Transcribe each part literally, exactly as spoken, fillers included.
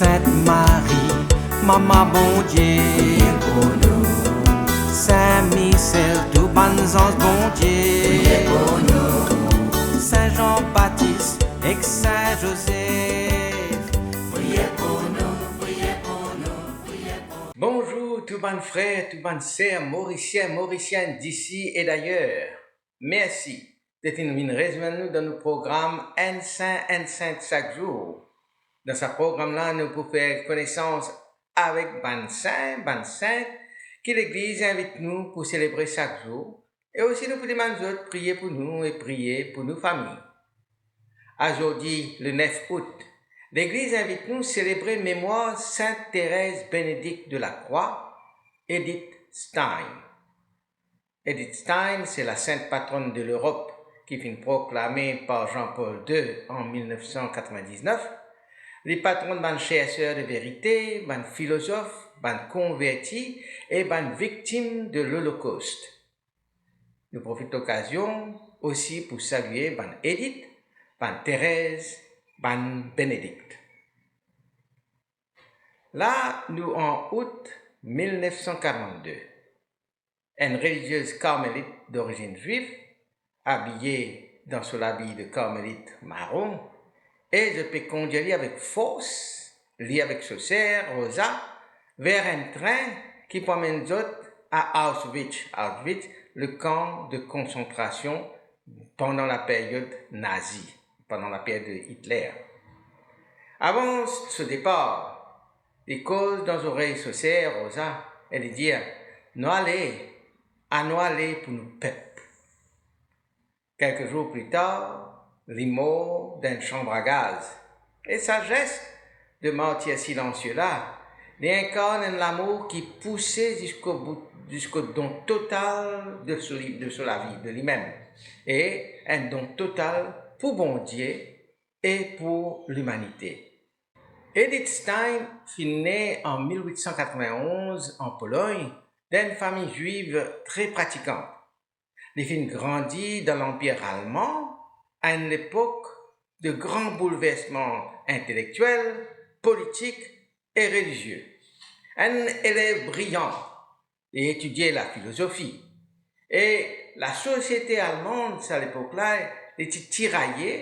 Sint Marie, Mama Bondie, priye pou nou. Sin Misel, tou bann zanz Bondie, priye pou nou. Sin Zan Batis ek Sin Zozef, priye pou nou, priye pou nou, priye pou nou. Bonzour tou bann frer, tou bann ser, Morisien, Morisienn, disi e dayer. Mersi. Zot inn vinn rezwenn nou dan nou program Enn Sin, Enn Sint sak zour. Dan sa program la, nou pou fer konesans avek bann sin, bann sint ki Legliz invit nou pou selebre sak zour, e osi nou pou demann zot priye pou nou e priye pou nou fami. Azordi, le nef out, Legliz invit nou selebre memwar Sint Terez Benedict de la Croix, Edith Stein. Edith Stein, se la sint patronn de Lerop ki finn proklame par Jean-Paul deux an mil nef san katrevin-diznef. Li patronn bann cherser de verite, bann filozof, bann konverti e bann viktim de Lolokost. Nou profit lokazion osi pou salie bann Edith, bann Terez, bann Benedict. La, nou an out mil nef san karant-de. Enn reliziez karmelit dorizinn zwif, abiye dan so labi de karmelit maron, e zot pe kondir li avek fors, li avek so ser, Rosa, ver enn trin ki pou amenn zot a Auschwitz. Auschwitz, le kan de konsantrasion pandan laperyod nazi, pandan laperyod Hitler. Avan so depar, li koz dan zorey so ser Rosa e li dir, "Nou ale, anou ale pou nou pep." Kelke zour pli tar, li mor dan enn sanb a gaz. E sa zes de martir silansie la, li inkarn enn lamour ki pouse ziska bout, ziska don total de so, de so lavi, de limem, e enn don total pou Bondie e pou limanite. Edith Stein finn ne an mil wit san katrevin-onz an Pologn, dan enn fami zwiv tre pratikan. Li finn grandi dan Lanpir Alman, a enn lepok de gran boulversman intelektiel, politik e relizie. Enn elev briyan, li etidie lafilozofi. E lasosiete almann sa lepok la, li ti tiraye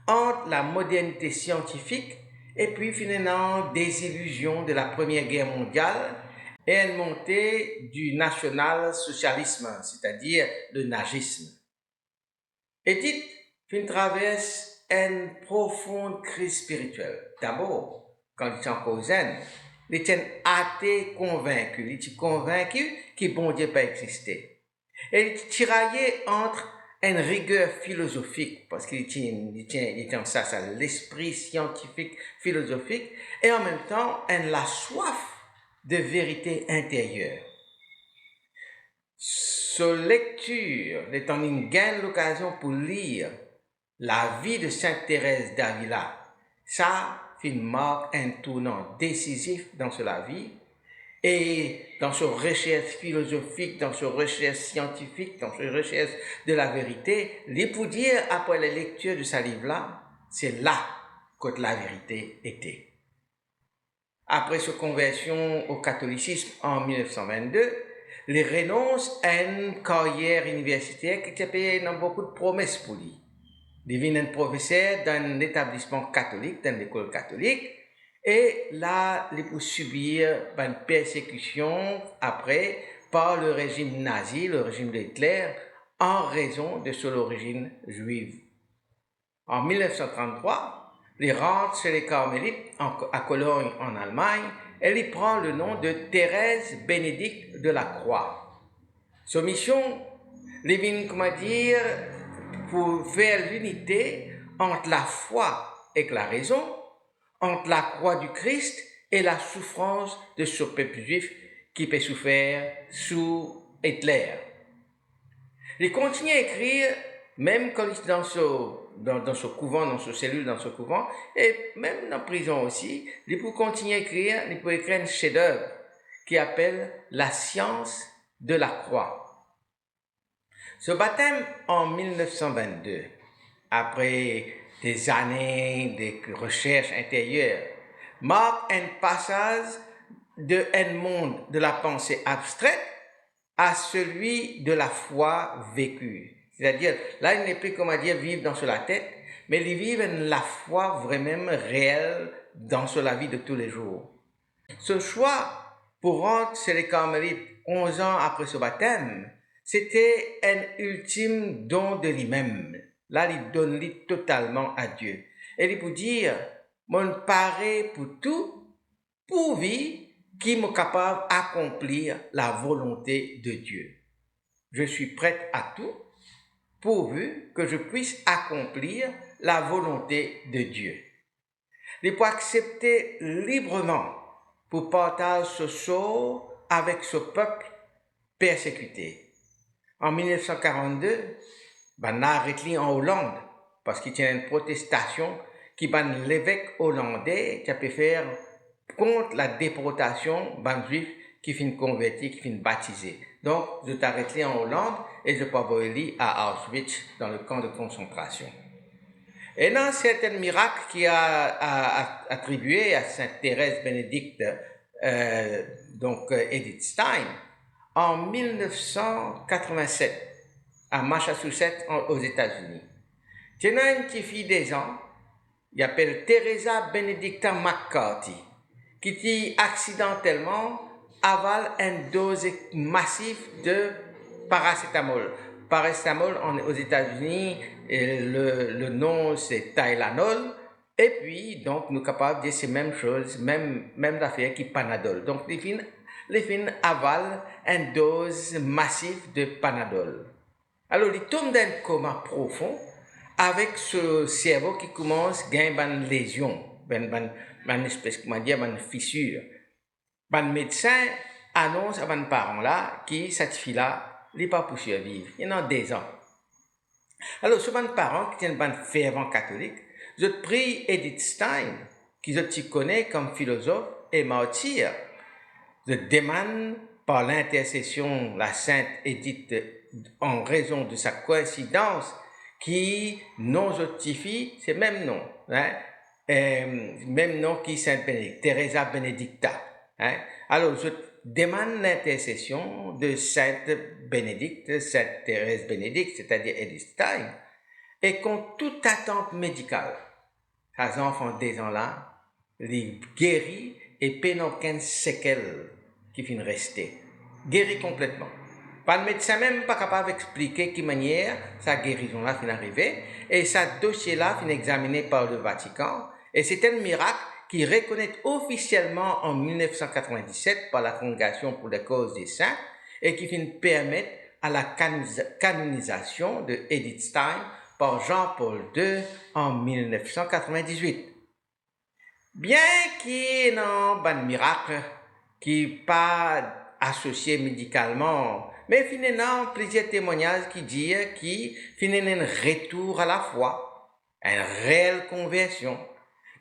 ant lamodernite siantifik epi finn ena dezilizion de la Première Guerre mondiale e enn monte di nasionalsosialism, setadir le nazism. Edith finn travers enn profon kriz spiritiel. Dabor, kan li ti ankor zenn, li ti enn ate konvinki, li ti konvinki ki Bondie pa existe. E li ti tiraye ant enn riger filozofik, parski li ti, li ti, li ti ena sa, sa lespri siantifik, filozofik, e anmemtan enn laswaf de verite interyer. So lektir, letan li gagn lokazion pou lir lavi de Sint Terez d'Avila, sa finn mark enn tournan desizif dan so lavi e dan so resers filozofik, dan so resers siantifik, dan so resers de laverite. Li pou dir, apre lalektir de sa liv la, se la kot laverite ete. Apre so konversion o katolisism an mil nef san vennde, li renons enn karyer iniversiter ki ti pe ena boukou promes pou li. Li vinn enn profeser dan enn letablisman katolik, dan enn lekol katolik, e la li pou sibir bann persekision apre par le rezim nazi, le rezim de Hitler, an rezon de so lorizinn zwiv. An mil nef san tranntrwa, li rant se le Karmelit an, a Kologn, an Almagn, e li pran le nom de Thérèse Bénédicte de la Croix. So mision, li vinn, kouma dir, pou fer linite ant lafwa ek larezon, ant lakrwa di Kris e lasoufrans de so pep zwif ki pe soufer sou Hitler. Li kontigne ekrir, mem kan li ti dan so, dan, dan so kouvan, dan so selil, dan so kouvan, e mem dan prizon osi, li pou kontigne ekrir, li pou ekrir enn sedev ki apel La science de la croix. So batem an mil nef san vennde, apre dezane de resers interyer, mark enn pasaz de enn mond de lapanse abstret a selwi de lafwa veki. Setadir, la, li nepli, kouma dir, viv dan so latet, me li viv enn lafwa vremem reel dan so lavi de toulezour. So swa pou rant se le Karmelit onz an apre so batem, sete enn iltim don de limem. La, li donn li totalman a Die. E li pou dir, "Mo pare pou tou, pourvi ki mo kapav akonplir lavolonte de Die. Je suis prête à tout, pourvu que je puisse accomplir la volonté de Dieu." Li pou aksepte libreman pou partaz so sor avek so pep persekite. An mil nef san karant-de, bann la aret li an Oland, parski ti ena enn protestasion ki bann levek olande ti ape fer kont ladeportasion bann Zwif ki finn konverti, ki finn batize. Donk, zot aret li an Oland e zot pou avoy li a Auschwitz, dan le kan de konsantrasion. Ena sertin mirak ki a, a, a, atribie a Sint Terez Benedikte, eh, donk, eh, Edith Stein, an mil nef san katrevinset, a Massachusetts, an, Ozetazini. Ti ena enn tifi dez an, li apel Teresa Benedicta McCarthy, ki ti aksidantelman aval enn doz masif de parasetamol. Parasetamol an, Ozetazini, eh, le, le nom se Tylenol, epi, donk, nou kapav dir se mem soz, mem, mem zafer ki Panadol. Donk, li finn, li finn aval enn doz masif de Panadol. Alor, li tom dan enn koma profon, avek so servo ki koumans gagn bann lezion, bann, bann, bann espes, kouma dir, bann fisir. Bann medsin anons a bann paran la ki sa tifi la, li pa pou sirviv, li ena dez an. Alor, so bann paran ki ti enn bann fervan katolik, zot priy Edith Stein, ki zot ti kone kom filozof e martir, zot demann par lintersesion Lasint Edith, an rezon de sa koinsidans ki nom zot tifi se mem nom, hein, eh, mem nom ki Sint Benedict, Teresa Benedicta, hein. Alor, zot demann lintersesion de Sint Benedict, Sint Terez Benedict, setadir Edith Stein, e kont tou atant medikal, sa zanfan dez an la, li geri e pena okenn sekel ki finn reste. Geri konpletman. Bann medsin mem pa kapav explike ki manier sa gerizon la finn arive, e sa dosie la finn examine par le Vatican, e se enn mirak ki rekonet ofisielman an mil nef san katrevindiset par la Congregation pour la Cause des Saints, e ki finn permet a la kanoniza-, kanonizasion de Edith Stein par Jean-Paul deux an mil nef san katrevindiwit. Bien ki ena bann mirak ki pa asosie medikalman, me finn ena plizier temwagnaz ki dir ki finn ena enn retour a lafwa, enn reel konversion,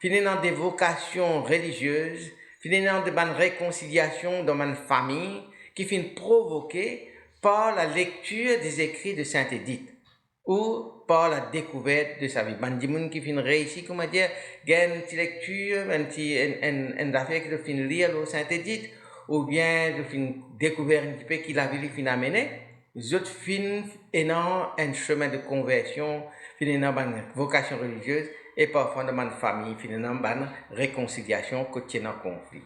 finn ena de vokasion reliziez, finn ena de bann rekonsiliasion dan bann fami ki finn provoke par la lecture des écrits de Sainte Edith ou par la découverte de sa vie. Bann dimoun ki finn reisi, kouma dir, gagn enn ti lektir, enn ti, enn, enn, enn zafer ki zot finn lir lor Sint Edith, oubien zot finn dekouver enn tipe ki lavi li finn amene, zot finn ena enn semin de konversion, finn ena bann vokasion reliziez, e parfwa dan bann fami, finn ena bann rekonsiliasion kot ti ena konfli.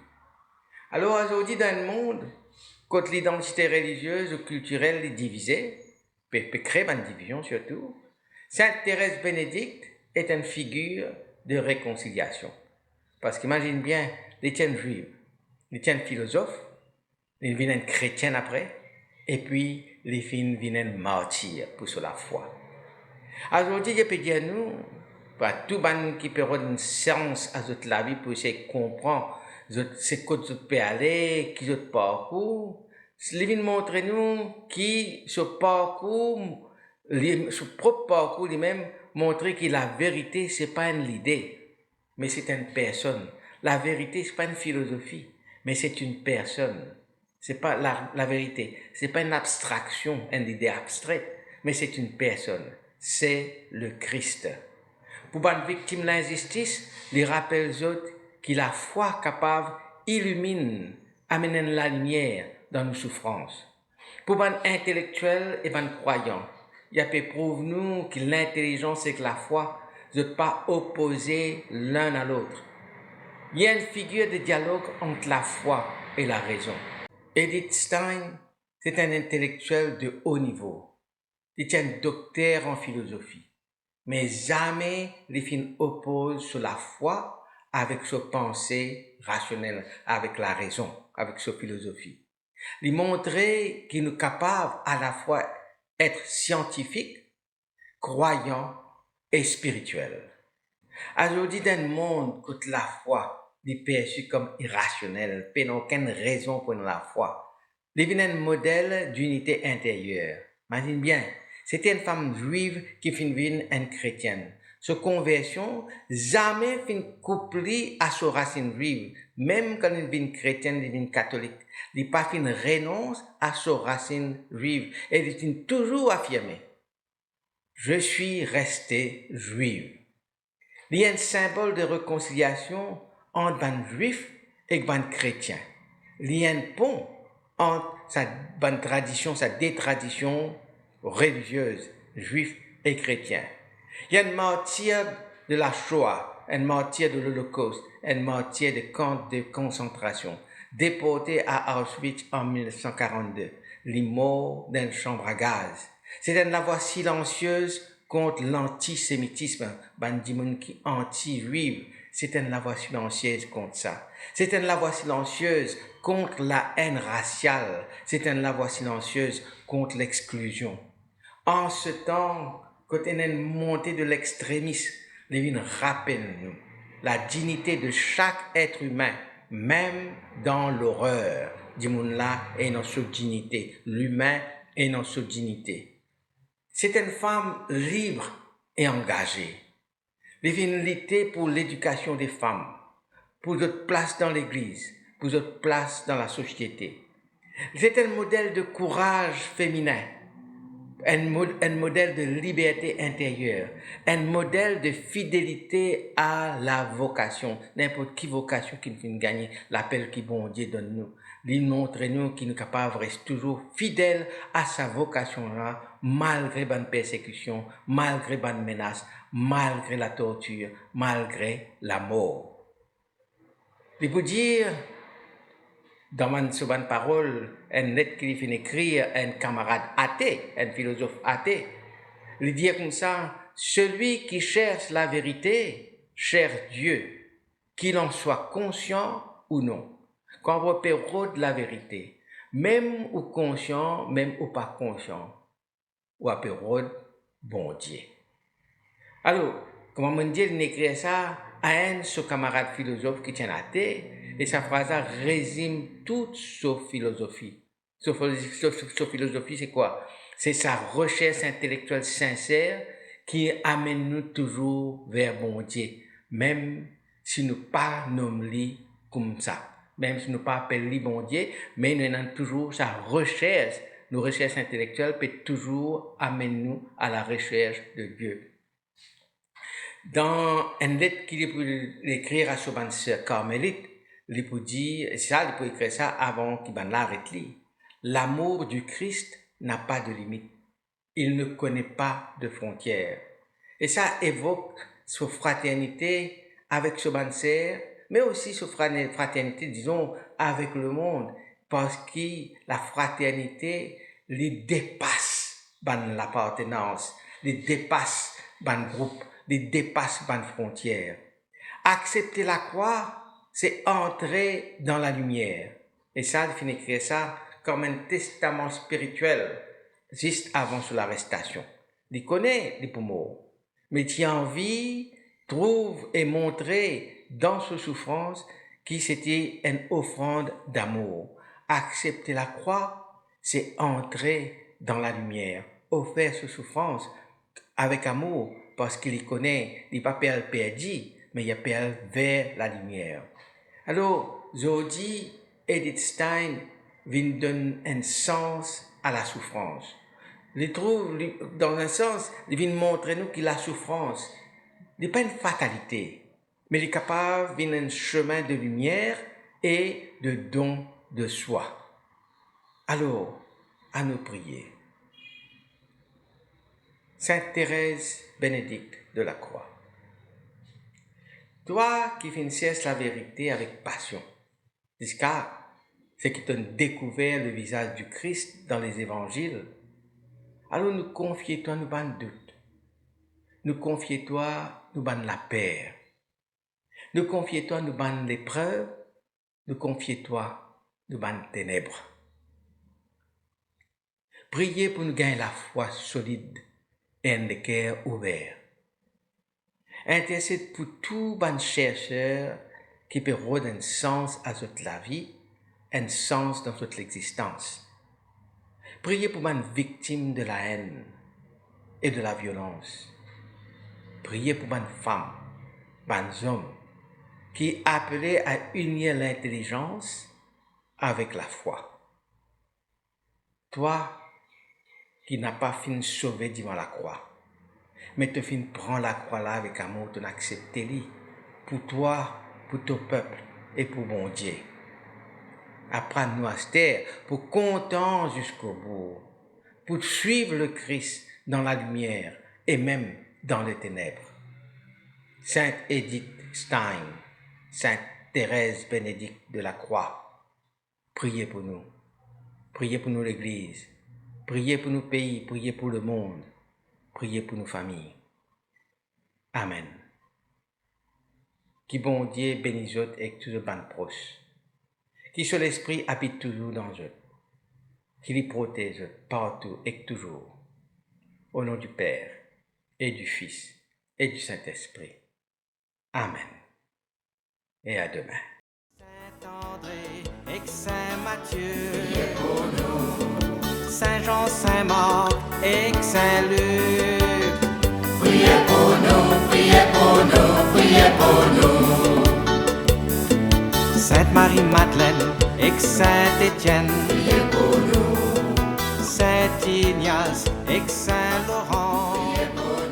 Alor, azordi, dan enn mond kot lidantite reliziez ou kiltirel li divize, pe, pe kre bann divizion sirtou, Sint Terez Benedict et enn figir de rekonsiliasion. Parski imazinn bien, li ti enn Zwif, li ti enn filozof, li vinn enn kretien apre, epi li finn vinn enn martir pou so lafwa. Azordi, Bondie pe dir nou, par tou bann ki pe rod enn sans a zot lavi pou esey konpran zot, se kot zot pe ale, ki zot parkour, li vinn montre nou ki so parkour, li, so prop parkour limem montre ki laverite, se pa enn lide, me se enn personn. Laverite, se pa enn filozofi, me se enn personn. Se pa la, laverite, se pa enn abstraksion, enn lide abstret, me se enn personn. Se Lekris. Pou bann viktim linzistis, li rapel zot ki lafwa kapav iliminn, amenn enn lalimier dan nou soufrans. Pou bann intelektiel e bann krwayan, li ape prouv nou ki lintelizans ek lafwa, zot pa opoze linn a lot. Li enn figir de dialog ant lafwa e larezon. Edith Stein, se enn intelektiel de o nivo. Li ti enn dokter an filozofi, me zame li finn opoz so lafwa avek so panse rasionel, avek larezon, avek so filozofi. Li montre ki nou kapav alafwa et siantifik, krwayan e spiritiel. Azordi, dan enn mond kot lafwa li persi kom irasionel, pena okenn rezon pou ena lafwa, li vinn enn model dinite interyer. Mazinn bien, se ti enn fam zwiv ki finn vinn enn kretienn. So konversion zame finn koup li a so rasinn zwiv, mem kan li vinn kretienn, li vinn katolik, li pa finn renons a so rasinn zwiv e li finn touzour afirme, "Je suis reste zwiv." Li enn sinbol de rekonsiliasion ant bann Zwif ek bann kretien. Li enn pon ant sa bann tradision, sa de tradision reliziez, Zwif e kretien. Li enn martir de la Shoah, enn martir de Lolokost, enn martir de kan de konsantrasion, deporte a Auschwitz an mil nef san karant-de. Li mor dan enn sanm a gaz. Se enn lavwa silansiez kont lantisemitism, bann dimoun ki anti-Zwif. Se enn lavwa silansiez kont sa. Se enn lavwa silansiez kont laenn rasial. Se enn lavwa silansiez kont lexklizion. An se tan, kot ena enn monte de lextremis, li vinn rapel nou la dinite de sak et imin, mem dan lorer. Dimoun la ena so dinite, limin ena so dinite. Se enn fam lib e angaze. Li vinn lite pou ledikasion de fam, pou zot plas dan legliz, pou zot plas dan lasosiete. Se enn model de kouraz feminin, enn mo-, enn model de liberte interyer, enn model de fidelite a lavokasion, ninport ki vokasion ki nou finn gagne, lapel ki Bondie donn nou. Li montre nou ki nou kapav res touzour fidel a sa vokasion la, malgre bann persekision, malgre bann menas, malgre latortir, malgre lamor. Li pou dir, dan bann, so bann parol, enn let ki li finn ekrir enn kamarad ate, enn filozof ate, li dir koumsa, "Celui qui cherche la vérité cherche Dieu, qu'il en soit conscient ou non." Kan ou pe rod laverite, mem ou konsian, mem ou pa konsian, ou ape rod Bondie. Alor, kouma mo dir, li ekrir sa a enn so kamarad filozof ki ti enn ate, e sa fraz la rezim tou so filozofi. So filo-, so, so, so filozofi, se kwa? Se sa resers intelektiel sinser ki amenn nou touzour ver Bondie, mem si nou pa nom li koumsa, mem si nou pa apel li Bondie, me nou ena touzour sa resers, nou resers intelektiel pe touzour amenn nou a la resers de Die. Dan enn let ki li pou ekrir a so bann ser karmelit, li pou dir, sa, li pou ekrir sa avan ki bann la aret li, "L'amour du Christ n'a pas de limite. Il ne connaît pas de frontières." E sa evok so fraternite avek so bann ser, me osi so fra-, fraternite, dizon, avek lemond, parski lafraternite, li depas bann lapartenans, li depas bann group, li depas bann frontier. Aksepte lakrwa, se antre dan lalimier. E sa, li finn ekrir sa kom enn testaman spiritiel, zis avan so larestasion. Li kone li pou mor, me li ti anvi trouv e montre dan so soufrans ki se ti enn ofrand damour. Aksepte lakrwa, se antre dan lalimier, ofer so soufrans avek amour, parski li kone li pa pe al perdi, me li pe al ver lalimier. Alor, zordi, Edith Stein vinn donn enn sans a lasoufrans. Li trouv, li, dan enn sans, li vinn montre nou ki lasoufrans, li pa enn fatalite. me li kapav vinn enn semin de limier e de don de swa. Alor, anou priye. Sint Terez Benedikt de Lakrwa, twa ki finn sers laverite avek pasion, ziska seki to'nn dekouver le vizaz di Kris dan Lezevanzil, alor nou konfie twa nou bann dout, nou konfie twa nou bann laper, nou konfie twa nou bann leprev, nou konfie twa nou bann teneb. Priye pou nou gagn lafwa solid e enn leker ouver. Intersed pou tou bann serser ki pe rod enn sans a zot lavi, enn sans dan zot lexistans. Priye pou bann viktim de laenn e de laviolans. Priye pou bann fam, bann zom ki apele a inir lintelizans avek lafwa. Twa ki napa finn sove divan lakrwa, me to finn pran lakrwa la avek amour, to'nn aksepte li pou twa, pou to pep e pou Bondie. Aprann nou aster pou kontan ziskobou, pou swiv Lekris dan lalimier e mem dan leteneb. Sint Edith Stein, Sint Terez Benedikt de Lakrwa, priye pou nou. Priye pou nou legliz. Priye pou nou pei, priye pou lemond. Priye pou nou fami. Amen. Ki Bondie beni zot ek tou zot bann pros. Ki so Lespri abit touzour dan zot. Ki li protez zot partou ek touzour. O nom du Père, et du Fils, et du Saint-Esprit. Amen. E a demin. Sint Andre ek Sint Matie, priye pou nou. Sint Zan, Sint Mark ek Sint Lik, priye pou nou, priye pou nou, priye pou nou. Sint Mari Madlenn ek Sint Etienn, priye pou nou. Sint Ignas ek Sint Loran, priye pou nou.